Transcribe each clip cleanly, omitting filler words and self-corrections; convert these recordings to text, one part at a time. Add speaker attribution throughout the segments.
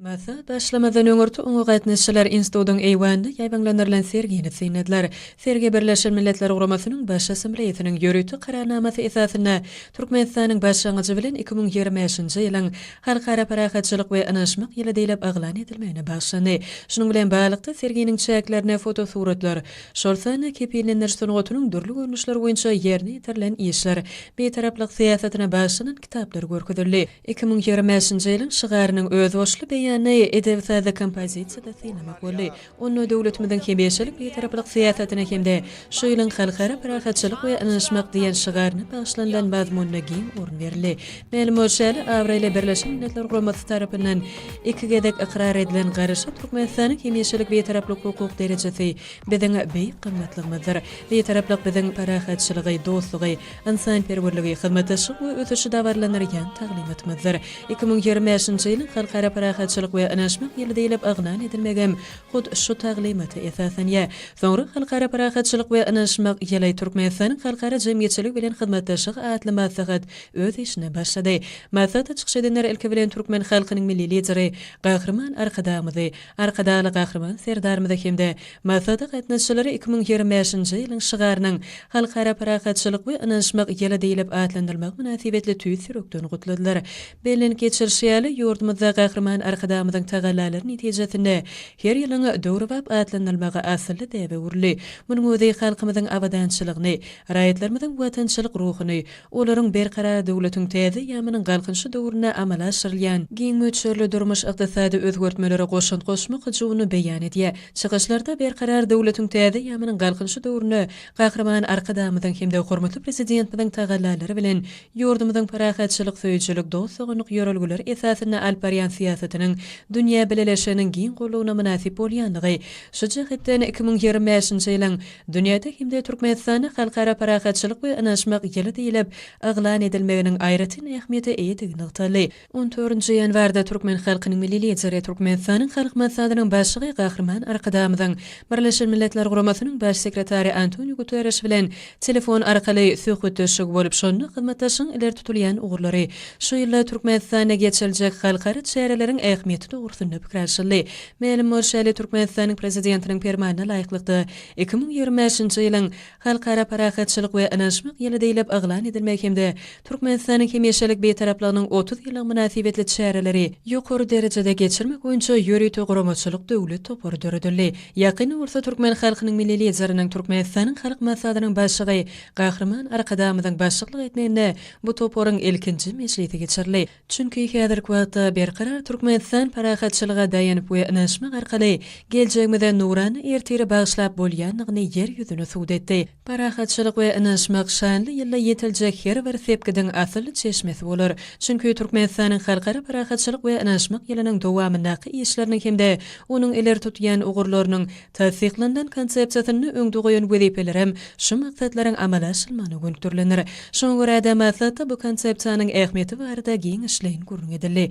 Speaker 1: Maslahat başlamazdan öňürti oňa gatnaşyjylar institutyň eýwanynda ýaýbaňlandyrylan sergini synladylar. Sergi Birleşen Milletler Guramasynyň Baş Assambleýasynyň ýörite Kararnamasy esasynda Türkmenistanyň başlangyjy bilen 2025-nji ýylyň Halkara parahatçylyk we ynanyşmak ýyly diýlip yglan edilmegine bagyşlandy. Şunuň bilen baglylykda, serginiň çäklerinde fotosuratlar, şol sanda kepillendiriş sungatynyň dürli görnüşleri boýunça ýerine ýetirilen işler, Bitaraplyk syýasatyna bagyşlanan kitaplar görkezildi. 2025-nji ýylyň şygarynyň özboluşly beýanyny edebi-sazly kompozisiýada synlamak boldy. Onda döwletimiziň hemişelik Bitaraplyk syýasatyna hem-de şu ýylyň Halkara parahatçylyk we ynanyşmak diýen şygaryna bagyşlanylan mazmunyna giň orun berildi. Mälim bolşy ýaly, abraýly Birleşen Milletler Guramasy tarapyndan iki gezek ykrar edilen Garaşsyz Türkmenistanyň hemişelik Bitaraplyk hukuk derejesi biziň beýik gymmatlygymyzdyr. Bitaraplyk biziň parahatçylygy, dostlugy, ynsanperwerligi, hyzmatdaşlygy we ösüşi dabaralandyrýan taglymatymyzdyr. 2025-nji ýylyň Halkara parahatçylyk we ynanyşmak ýyly diýlip yglan edilmegem hut şu taglymata esaslanýar. Soňra Halkara parahatçylyk we ynanyşmak ýyly, Türkmenistanyň halkara jemgyýetçiligi bilen hyzmatdaşlygy atly maslahat öz işine başlady. Maslahatda çykyş edenler ilki bilen türkmen halkynyň Milli Lideri Gahryman Arkadagymyzy, Arkadagly Gahryman Serdarymyzy hem-de Maslahata gatnaşyjylary 2025-nji ýylyň şygarynyň Halkara parahatçylyk we ynanyşmak ýyly diýlip atlandyrylmagy mynasybetli tüýs ýürekden gutladylar. Bellenip geçilişi ýaly, ýurdumyzda Gahryman Arkadagymyzyň tagallalary netijesinde her ýylyň döwrebap atlandyrylmagy asylly däbe öwrüldi. Munuň özi halkymyzyň abadançylygyny, raýatlarymyzyň watançylyk ruhuny, Olaryň Berkarar döwletiň täze eýýamynyň Galkynyşy döwründe amala aşyrylýan giň möçberli durmuş-ykdysady özgertmelere goşant goşmak hyjuwyny beýan edýär. Çykyşlarda Berkarar döwletiň täze eýýamynyň Galkynyşy döwründe Gahryman Arkadagymyzyň hem-de hormatly Prezidentimiziň tagallalary bilen ýurdumyzyň parahatçylyk söýüjilik, dost-doganlyk ýörelgeleri esasynda alyp barýan syýasatynyň dünýä bileleşiginiň giň goldawyna mynasyp bolýandygy, şu jähetden 2025-nji ýylyň Dünýäde hem-de Türkmenistanda Halkara parahatçylyk we ynanyşmak ýyly diýlip yglan edilmeginiň aýratyn ähmiýete eýedigi nygtaldy. On dördünji ýanwarda türkmen halkynyň Milli Lideri, Türkmenistanyň Halk Maslahatynyň Başlygy Gahryman Arkadagymyzyň Birleşen Milletler Guramasynyň Baş sekretary Antoniu Guterreş bilen telefon arkaly söhbetdeşligi bolup, şonda hyzmatdaşlygyň ileri tutulýan ugurlary, şu ýylda Türkmenistanda geçiriljek halkara çäreleriň ähmiýeti dogrusynda pikir alşyldy. Mälim bolşy ýaly, Türkmenistanyň Prezidentiniň Permanyna laýyklykda, 2025-nji ýylyň Halkara parahatçylyk we ynanyşmak ýyly diýlip yglan edilmegi hem-de Türkmenistanyň hemişelik Bitaraplygynyň 30 ýyllygy mynasybetli çäreleri ýokary derejede geçirmek boýunça ýörite guramaçylyk döwlet topary döredildi. Ýakynda bolsa türkmen halkynyň Milli Lideriniň, Türkmenistanyň Halk Maslahatynyň Başlygy Gahryman Arkadagymyzyň başlyklyk etmeginde bu toparyň ilkinji mejlisi geçirildi. Çünki häzirki wagtda Berkarar Türkmenistan parahatçylyga daýanyp we ynanyşmak arkaly geljegimize nurana ertiri bagyşlap bolýandygyny ýer ýüzüne subut etdi. Parahatçylyk we ynanyşmak şanly ýylda ýetiljek her bir sepgidiň asylly çeşmesi bolar. Çünki Türkmenistanyň Halkara parahatçylyk we ynanyşmak ýylynyň dowamyndaky işleriniň hem-de onuň ileri tutýan ugurlarynyň Tassyklanylan Konsepsiýasynda öňde goýan wezipelerem şu maksatlaryň amala aşyrylmagyna gönükdirilendir. Şoňa görä-de, maslahatda bu Konsepsiýanyň ähmiýeti barada giňişleýin gürrüň edildi.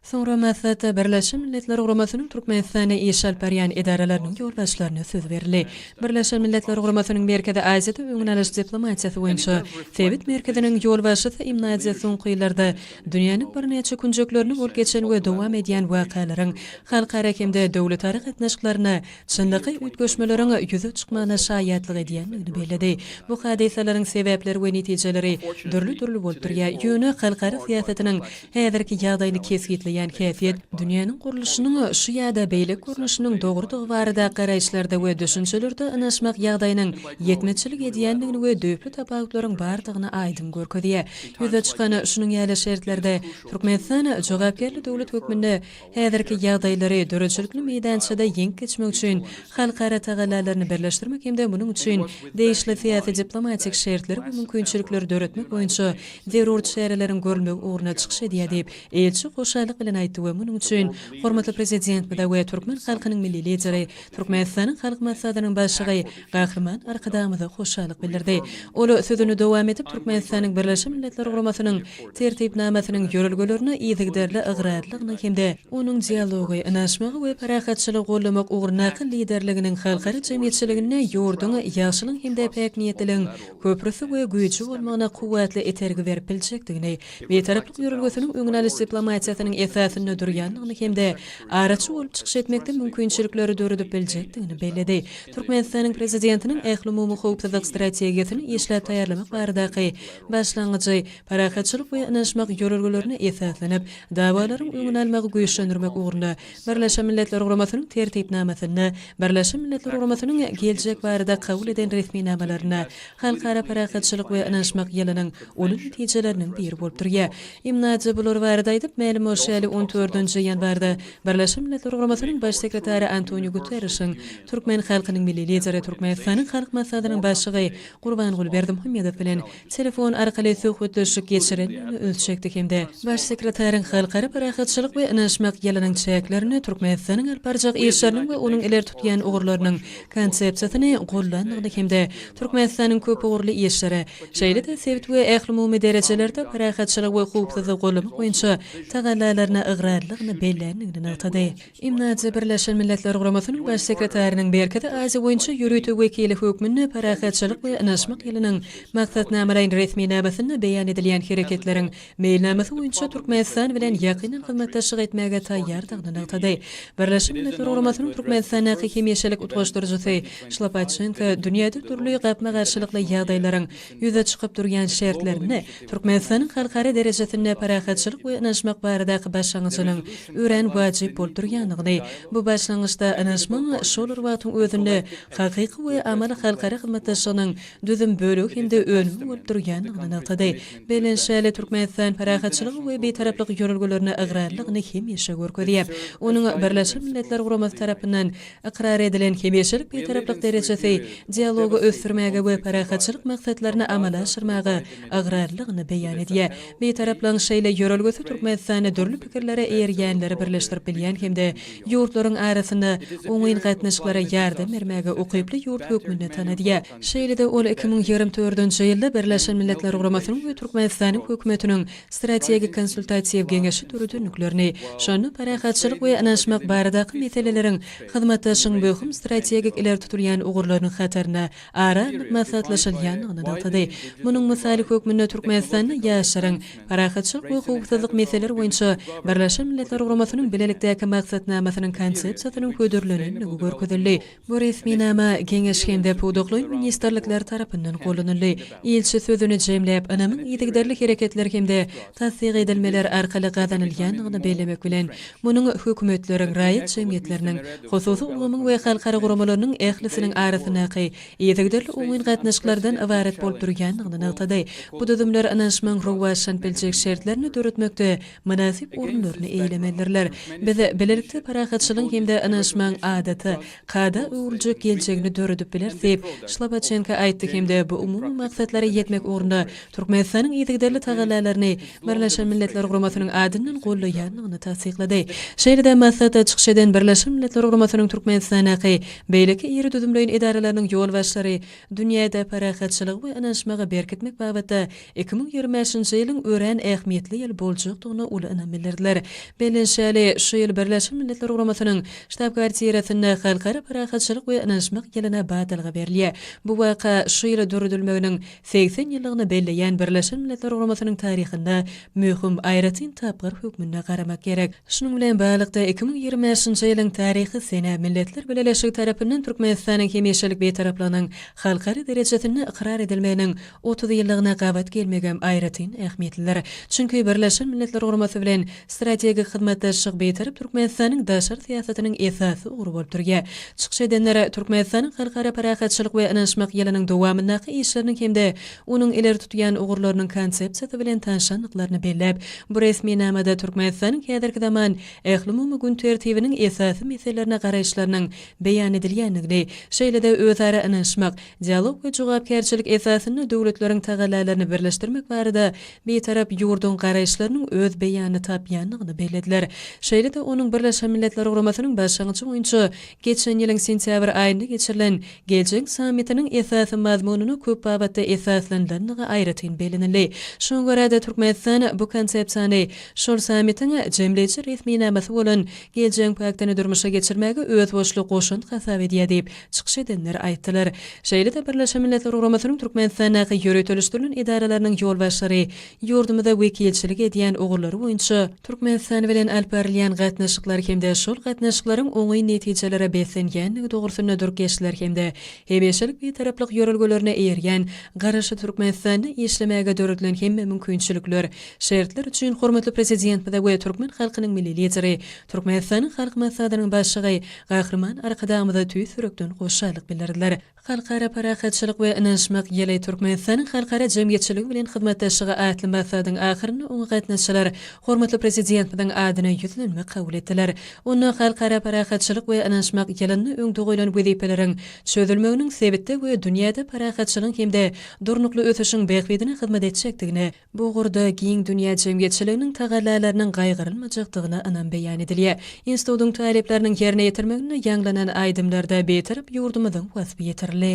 Speaker 1: Soňra maslahatda Birleşen Milletler Guramasynyň Türkmenistanda iş alyp barýan edaralarynyň ýolbaşçylaryna söz berildi. Birleşen Milletler Guramasynyň Merkezi Aziýada öňüni alyş diplomatiýasy boýunça sebit merkeziniň ýolbaşçysy Imnadze soňky ýyllarda dünýäniň birnäçe künjeklerinde bolup geçen we dowam edýän wakalaryň halkara hem-de döwletara gatnaşyklarynda çynlakaý üýtgeşmeleriň ýüze çykmagyna şaýatlyk edýändigini belledi. Bu hadysalaryň sebäpleri we netijeleri dürli-dürli bolup durýar, ýöne halkara syýasatynyň häzirki ýagdaýyny kesgitleýän häsiýet dünýäniň gurluşynyň şu ýa-da beýleki görnüşiniň dogrudygy barada garaýyşlarda we düşünjelerde ynaşmak ýagdaýynyň ýetmezçilik edýändigini we düýpli tapawutlaryň bardygyny aýdyň görkezýär. Ýüze çykan şunuň ýaly şertlerde Türkmenistan jogapkärli döwlet hökmünde häzirki ýagdaýlary döredijilikli meýdançada ýeňip geçmek üçin halkara tagallalaryny birleşdirmek hem-de munuň üçin degişli syýasy-diplomatik şertleri we mümkinçilikleri döretmek boýunça zerur çäreleriň görülmegi ugrunda çykyş edýär diýip, ilçi hoşallyk bilen aýtdy we munuň üçin hormatly Prezidentimize we türkmen halkynyň Milli Lideri, Türkmenistanyň Halk Maslahatynyň Başlygy Gahryman Arkadagymyza hoşallyk bildirdi. Ol sözüni dowam edip, Türkmenistanyň Birleşen Milletler Guramasynyň Tertipnamasynyň ýörelgelerine yzygiderli ygrarlylygyny hem-de onuň dialogy, ynanyşmagy we parahatçylygy goldamak ugrundaky liderliginiň halkara jemgyýetçiliginde ýurduň ýagşylygyň hem-de päkniýetliligiň köprüsi we güýji bolmagyna kuwwatly itergi berip biljekdigini, Bitaraplyk ýörelgesiniň öňüni alyş diplomatiýasynyň esasy. esasynda durýandygyny hem-de araçy bolup çykyş etmekde mümkinçilikleri döredip biljekdigini belledi. Türkmenistanyň Prezidentiniň ählumumy howpsuzlyk strategiýasyny işläp taýýarlamak baradaky başlangyjy parahatçylyk we ynanyşmak ýörelgelerine esaslanyp, dawalaryň öňüni almagy güýçlendirmek ugrunda Birleşen Milletler Guramasynyň Tertipnamasynda, Birleşen Milletler Guramasynyň geljek barada kabul eden resminamalarynda Halkara parahatçylyk we ynanyşmak ýylynyň uly netijeleriniň biri bolup durýar. Imnadze bular barada aýdyp, mälim bolşy ýaly, on dördünji ýanwarda Birleşen Milletler Guramasynyň Baş sekretary Antoniu Guterrişiň türkmen halkynyň Milli Lideri, Türkmenistanyň Halk Maslahatynyň Başlygy Gurbanguly Berdimuhamedow bilen telefon arkaly söhbetdeşlik geçirendigine üns çekdi hem-de Baş sekretaryň Halkara parahatçylyk we ynanyşmak ýylynyň çäklerinde Türkmenistanyň alyp barjak işleriniň we onuň ileri tutýan ugurlarynyň Konsepsiýasyny gollandygyny hem-de Türkmenistanyň köpugurly işlere, şeýle-de sebit we ählumumy derejelerde parahatçylygy we howpsuzlygy goldamak boýunça tagallalaryna ygrarlydygyny belländigini nygtady. Imnadze Birleşen Milletler Guramasynyň Baş sekretarynyň Merkezi Aziýa boýunça ýörite wekili hökmünde Parahatçylyk we ynanyşmak ýylynyň maksatnamalaýyn resminamasynda beýan edilýän hereketleriň meýilnamasy boýunça Türkmenistan bilen ýakyndan hyzmatdaşlyk etmäge taýýardygyny nygtady. Birleşen Milletler Guramasynyň Türkmenistandaky hemişelik utgaşdyryjysy Şlapaçenko dünýäde dürli gapma-garşylykly ýagdaýlaryň ýüze çykyp durýan şertlerinde Türkmenistanyň halkara derejesinde parahatçylyk we ynanyşmak baradaky başlangyjynyň örän wajyp bolup durýandygyny, bu başlangyçda ynanyşmagyň şol bir wagtyň özünde hakyky we amaly halkara hyzmatdaşlygynyň düzüm bölegi hem-de önümi bolup durýandygyny nygtady. Belent şäli Türkmenistan parahatçylygy we bitaraplyk ýörelgelerine ygrarlylygyny hemişe görkezýär. Onuň Birleşen Milletler Guramasy tarapyndan ykrar edilen hemişelik bitaraplyk derejesi dialogy ösdürmäge we parahatçylyk maksatlaryny amala aşyrmaga ygrarlylygyny beýan edýär. Bitaraplygyň şeýle ýörelgesi Türkmenistany dürli pikirlere eýerýänleri birleşdirip bilýän hem-de ýurtlaryň arasynda oňyn gatnaşyklara ýardam bermäge ukyply ýurt hökmünde tanadýar. Şeýle-de ol 2024-nji ýylda Birleşen Milletler Guramasynyň we Türkmenistanyň Hökümetiniň Strategik konsultatiw geňeşi döredendiklerini, şonda parahatçylyk we ynanyşmak baradaky meseleleriň hyzmatdaşlygyň möhüm strategik ileri tutulýan ugurlarynyň hatarynda ara alnyp maslahatlaşylýandygyny nygtady. Munuň mysaly hökmünde Türkmenistanda ýaşlaryň parahatçylyk we howpsuzlyk meseleleri boýunça Birleşen Milletler Guramasynyň Bilelikdäki Maksatnamasynyň Konsepsiýasynyň hödürlenendigi görkezildi. Bu resminama Geňeş hem-de pudaklaýyn ministrlikler tarapyndan gollanyldy. Ilçi sözüni jemläp, ynamyň yzygiderli hereketler hem-de tassyk edilmeler arkaly gazanylýandygyny bellemek bilen, munuň hökümetleriň, raýat jemgyýetleriniň, hususy ulgamyň we halkara guramalarynyň ählisiniň arasyndaky yzygiderli oňyn gatnaşyklardan ybarat bolup durýandygyny nygtady. Bu düzümler ynanyşmagyň rowaçlanyp biljek şertlerini döretmekde mynasyp orunlaryny eýelemelidirler. Biz bilelikde parahatçylygyň hem-de ynanyşmagyň adata, kada öwrüljek geljegini döredip bileris diýip, Şlapaçenko aýtdy hem-de bu umumy maksatlara ýetmek ugrunda Türkmenistanyň yzygiderli tagallalaryny Birleşen Milletler Guramasynyň adyndan goldaýandygyny tassyklady. Şeýle-de maslahatda çykyş eden Birleşen Milletler Guramasynyň Türkmenistandaky beýleki iri düzümleýin edaralarynyň ýolbaşçylary dünýäde parahatçylygy we ynanyşmagy berkitmek babatda 2025-nji ýylyň örän ähmiýetli ýyl boljakdygyna uly ynam bildirdiler. Bellenişi ýaly, şu ýyl Birleşen Milletler Guramasynyň ştab-kwartirasynda Halkara parahatçylyk we ynanyşmak ýylyna badalga berilýär. Bu waka şu ýyl döredilmeginiň 80 ýyllygyny belleýän Birleşen Milletler Guramasynyň taryhynda möhüm, aýratyn tapgyr hökmünde garamak gerek. Şunuň bilen baglylykda, 2025-nji ýylyň taryhy senä Milletler Bileleşigi tarapyndan Türkmenistanyň hemişelik Bitaraplygynyň halkara derejesinde ykrar edilmeginiň 30 ýyllygyna gabat gelmegem aýratyn ähmiýetlidir. Çünki Birleşen Milletler Guramasy bilen strategik hyzmatdaşlyk Bitarap Türkmenistanyň daşary syýasatynyň esasy ugry bolup durýar. Çykyş edenler Türkmenistanyň Halkara parahatçylyk we ynanyşmak ýylynyň dowamyndaky işleriniň hem-de onuň ileri tutýan ugurlarynyň konsepsiýasy bilen tanşandyklaryny belläp, bu resminamada Türkmenistanyň häzirki zaman ählumumy gün tertibiniň esasy meselelerine garaýyşlarynyň beýan edilýändigini, şeýle-de özara ynanyşmak, Dialog we jogapkärçilik esasynda döwletleriň tagallalaryny birleşdirmek barada Bitarap ýurduň garaýyşlarynyň öz beýanyny tapýandygyny bellediler. Şeýle-de onuň Birleşen Milletler Guramasynyň başlangyjy boýunça geçen ýylyň sentýabr aýynda geçirilen Geljegiň sammitiniň esasy mazmunyna köp babatda esaslanylandygy aýratyn bellenildi. Şoňa görä-de, Türkmenistan bu konsepsiýany şol sammitiň jemleýji resminamasy bolan Geljegiň paktyny durmuşa geçirmäge özboluşly goşant hasap edýär diýip, çykyş edenler aýtdylar. Şeýle-de Birleşen Milletler Guramasynyň Türkmenistandaky ýöriteleşdirilen edaralarynyň ýolbaşçylary ýurdumyza wekilçilik edýän ugurlary boýunça. Türkmenistan bilen alyp barylýan gatnaşyklar hem-de şol gatnaşyklaryň oňyn netijelere beslenýändigi dogrusynda durup geçdiler hem-de hemişelik Bitaraplyk ýörelgelerine eýerýän Garaşsyz Türkmenistanda işlemäge döredilen hemme mümkinçilikler, şertler üçin hormatly Prezidentimize we türkmen halkynyň Milli Lideri, Türkmenistanyň Halk Maslahatynyň Başlygy Gahryman Arkadagymyza tüýs ýürekden hoşallyk bildirdiler. Halkara parahatçylyk we ynanyşmak ýyly, Türkmenistanyň halkara jemgyýetçiligi bilen hyzmatdaşlygy atly maslahatyň ahyrynda oňa gatnaşyjylar hormatly Prezidentimiziň adyna ýüzlenme kabul etdiler. Onda Halkara parahatçylyk we ynanyşmak ýylynda öňde goýlan wezipeleriň çözülmeginiň sebitde we dünýäde parahatçylygyň hem-de durnukly ösüşiň bähbidine hyzmat etjekdigine, Bu ugurda giň dünýä jemgyýetçiliginiň tagallalarynyň gaýgyrylmajakdygyna ynam beýan edilýär. Institutyň talyplarynyň ýerine ýetirmeginde ýaňlanan aýdymlarda Bitarap ýurdumyzyň waspy ýetirildi.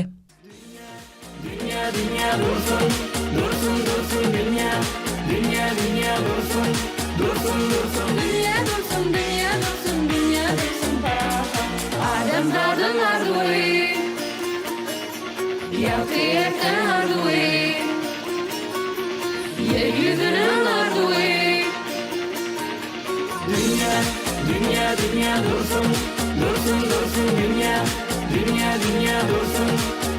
Speaker 2: Dünýä dünýä dursun dursun dursun dünýä dünýä dünýä dursun dursun dursun.
Speaker 3: Dünýä dursun dünýä dursun dünýä dursun parahat adamzadyň arzuwy. Ýagty erteň arzuwy, Ýer ýüzüniň arzuwy.
Speaker 2: Dünýä, dünýä, dünýä dursun, dursun, dursun dünýä, dünýä, dünýä dursun,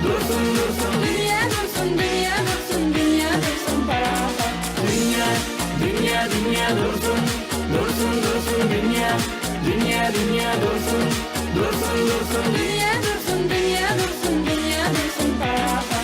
Speaker 2: dursun, dursun.
Speaker 3: Dünýä dursun, dünýä dursun, dünýä dursun parahat.
Speaker 2: Dünýä, dünýä, dünýä dursun, dursun, dursun dünýä, dünýä, dünýä dursun, dursun, dursun.
Speaker 3: Dünýä dursun, dünýä dursun, dünýä dursun parahat.